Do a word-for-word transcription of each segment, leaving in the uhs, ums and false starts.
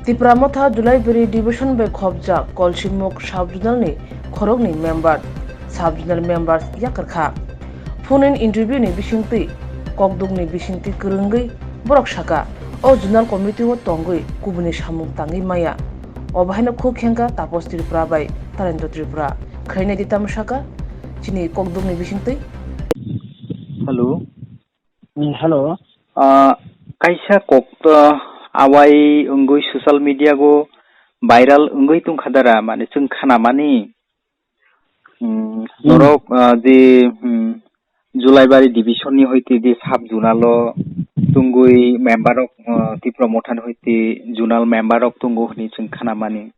Tipra Motha Julaibari Division bai khopjak Kolsimuk Sub-Zonal ni khoroknwi member, Sub-Zonal members yakarkha. Phone in interview ni bisingtwi kokduk ni bisingtwi kwrwngwi borok saka, o Zonal Committee o tongwi kubuni samung tangwi maya. Obo haino khuk khengkha Tapos Tripura bai Talendra Tripura. Khaina di tamo saka chini kokduk ni bisingtwi. Hello. Mm, hello. Ah, kaisa kok, ah, awai wngwi social media go viral wngwi tongkha dara, mane chwng khanamani, mm, hmm, norok, ah, je, hmm, Julaibari division ni hoite je sub zonal o tungwi member rok, ah, Tipra Motha ni hoite zonal member rok tongo hwnwi chwng khanamani.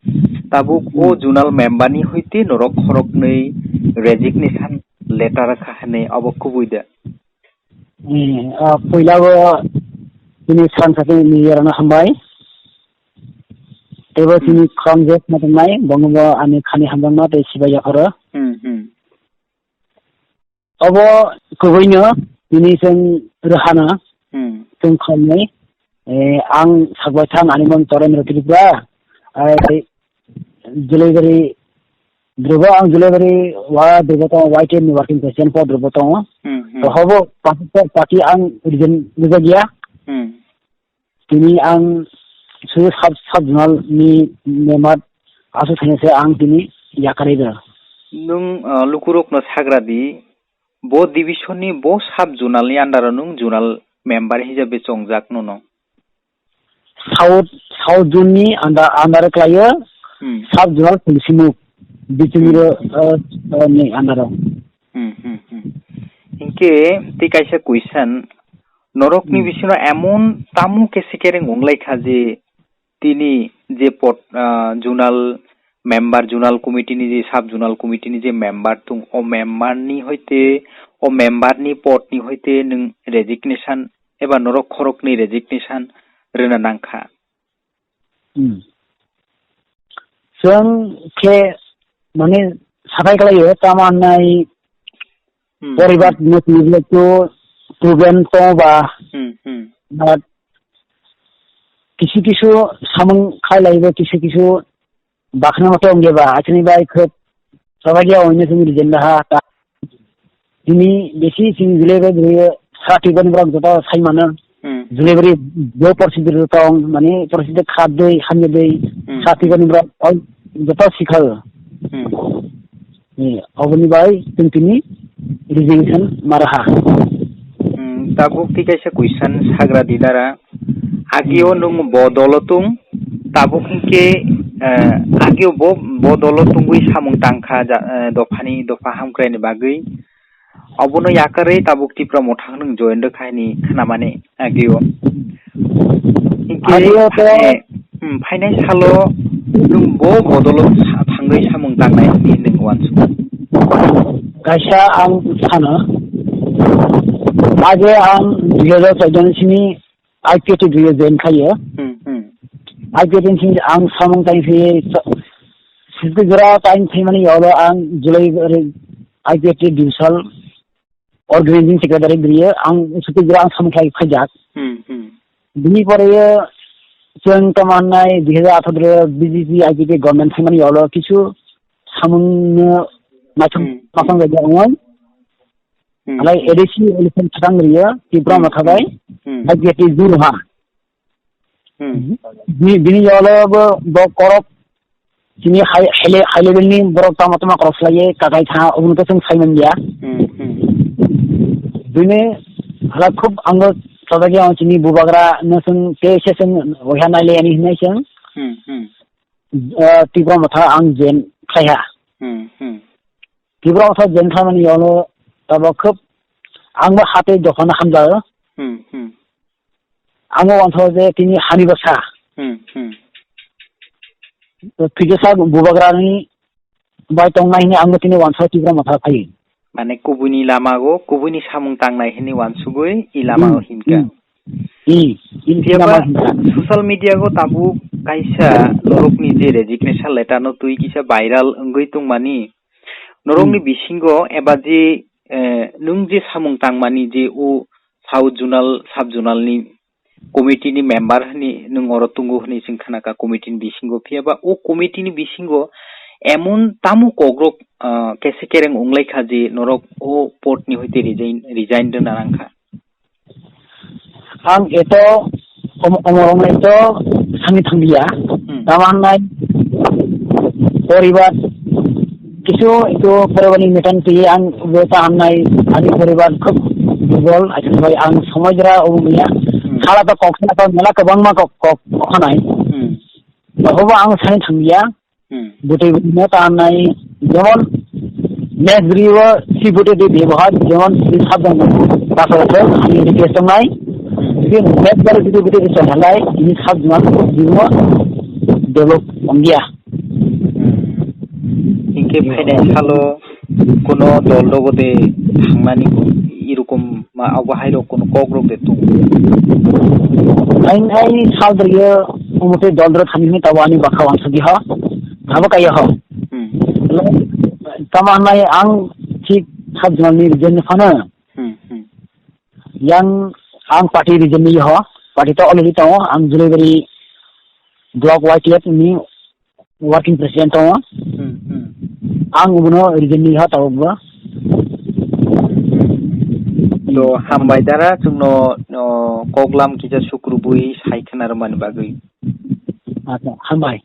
Tabuk o, hmm, zonal member ni hoite norok khoroknwi resignation letter kha hwnwi obo kubui de. Eh, ah, puila o chini san sakhe ni yarano hambai. Tebo, hmm, chini khorang je khna tongnai, bongo bo ani khani hamjakma tei sibai yapharo. Hmm, hmm. Obo kubuino tini chwng rwhana, hmm, chwng khamnai. Eh, ang sakbai thang ani mung Torendra Tripura. Ai, Julaibari, Dhrubo, ang Julaibari wa Dhrubo tongo, Y T F ni working president po Dhrubo tongo. Hmm, hmm. To hobo party, party ang resign rijak ya. Hmm. Tini ang su sub, sub zonal ni member asu thani se ang tini yakarwi da. Nung, ah, lukurok no sagra di, bo division ni bo sub zonal ni under o nung zonal member hisabe chongjak nono. South, South Zone ni under, under o khlaio, hmm, Sub Zonal Police Move, Bichumiro, hmm, uh, uh, ni under o. Hmm, hmm, hmm. Hinkhe tei kaisa question, norok ni, hmm, bisingo emon tamo khe sikereng wnglaikha je tini je pod, ah, zonal member, zonal committee ni je sub zonal committee ni je member tong, o member ni hoite, o member ni pod ni hoite nwng resignation eba norok khoroknwi resignation rwna nangkha. Hmm. Chwng khe mane sathai khlaio, tamo hwnai, hmm, poribar, hmm, no tini to problem tongo ba, hmm, hmm, but kisu kisu samung khailaibo, kisu kisu bakhna mata wngya ba, achini bai khub sabagya oino simi rijenda ha ta. Tini besi sing jule bai bri sa tiba ni brak jota sai mana. Hmm. Jule bri bo porsi bri tong, mani porsi de khat dei, hamya dei, hmm, sa tiba ni brak ol jota sikha. Hmm. Eh, oboni bai tong tini resignation maraha. Hmm, tabuk tei kaisa question sagra di dara. Agio, hmm, nwng bo dolo tung, tabuk hinkhe, eh, agio bo, bo dolo tungwi samung tangkha ja, eh, dophani, dopha hamkraini bagwi. Obono yakarwi tabuk Tipra Motha nwng join rwkha hini khnamani agio. Hinkhe agio to phainai, hmm, phainai salo nwng bo bodolo sa-, thangwi samung tangnai hini nwng uansukha. Kaisa ang sano, age ang dui hajar chauda ni sini I P F T dui join khayo. Hmm, hmm. I P F T ni sini ang samung tang si, sa-, sisi jora time thaimani yolo ang July re I P F T divisional organizing secretary griye, ang sisi jora ang samung khlai khaijak. Hmm, hmm. Bini pore chwng tamo hwnai dui hajar atharo B J P I P F T government thaimani yolo kisu samung no naithok, hmm, naithok jagong. Hmm. Alai A D C election thang riya, Tipra, hmm, Motha bai, hmm, I P F T zero ha. Hmm. Bi-, bini yolo bo, bo korok, chini high, high le-, high level ni borok tama tama korok slaiye, kakai tha, oboni to chwng sai manya. Hmm, hmm. Bini hala khub ang bo sajagya, chini bubagra no chwng te se chwng oiha naile ani hinai chwng. Hmm, hmm. Eh, Tipra Motha ang join khlaiha. Hmm, hmm. Tipra Motha join khlaimani yolo tabo khub ang bo hatei dophano hamjao. Hmm, hmm. Ang bo uansao je tini hani bwsa. Hmm, hmm. To phikisa bubagrani bai tongnai hini ang bo tini uansao Tipra Motha phai. Mane kubuini lamago, kubuini samung tangnai hini uansugui i lama, hmm, o hinkha. Hmm. Hmm. Phiya ba, lama hinkha. Social media go tabuk kaisa norokni je resignation letter no twi kisa viral wngwi tongmani. Norokni, hmm, bisingo eba je, eh, nwng je samung tangmani je o South Zonal, Sub Zonal ni committee ni member hwnwi nwng oro tongo hwnwi chwng khnakha committee ni bisingo. Phiya ba o committee ni bisingo emon tamo kokrok, ah, kese kereng wnglaikha je norok o pod ni hoite resign, resign rwna nangkha? Ang eto om-, omorok nai to sani thanglia. Hmm. Tamo hwnai poribar kisu itu poribar ni meeting ti ang bo ta hamnai ani poribar khub dubol, acha bai ang somoi jora obo mia. Hmm. Khala to kok sa to mela kwbangma kok, kok, kok hanai. Hmm. Obo ang sani thanglia. Hmm. Bwtwi bwtwi no ta nai, jemon next bri o si bwtwi di bebohar, jemon si sabjang no ta sa sa ani request nai. Hmm. Bini next bri bwtwi bwtwi di sa nai, ini sabjang no bimo develop ongya. Hmm. Hinkhe phainai salo kuno dol rogo de thangnani irokom ma abo hairok kuno kokrok de tung? Ai, ai, sal deriyo umute dol dro thani hini tabo ani bakha wansugwi ho. Abo kaiya ho. Hmm. Tamo hwnai ang thik sub zonal ni region ni phano. Hmm, hmm. Yang ang party region ni ho. Party to already tongo. Ang Julaibari block Y T F ni working president tongo. Hmm, hmm. Ang ubuno region ni ha tabuk ba. To hambai dara chwngno, o, koklam kisa sukrubui sai khna rwmani bagwi. Acha, hambai.